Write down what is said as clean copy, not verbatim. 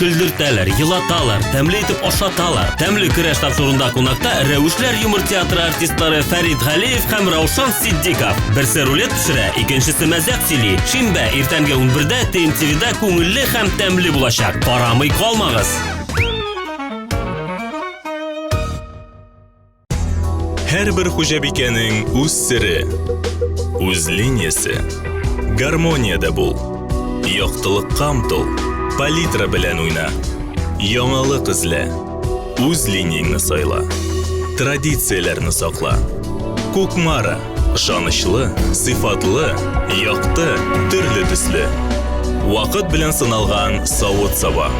Көлдертәләр, елаталар, тәмле итеп ашаталар. Тәмле көрәш тапшыруында кунакта Рәвешләр юмор театры артистлары Фәрит Галиев һәм Раушан Ситдиков. Берсе рулет пешерә, икенчесе мәзәк сөйли. Шимбә иртәнге 11-дә ТНТВда күңелле һәм тәмле булачак. Карамый калмагыз! Һәрбер хуҗабикәнең үз сере, үз линиясе. Гармониядә бул. Яктылыкка омтыл. Палитра белән уйна. Яңалык эзлә. Үз линияңне сайла. Традицияләрне сакла. Кукмара. Ышанычлы, сыйфатлы, якты, төрле төсле. Вакыт белән сыналган савыт-саба.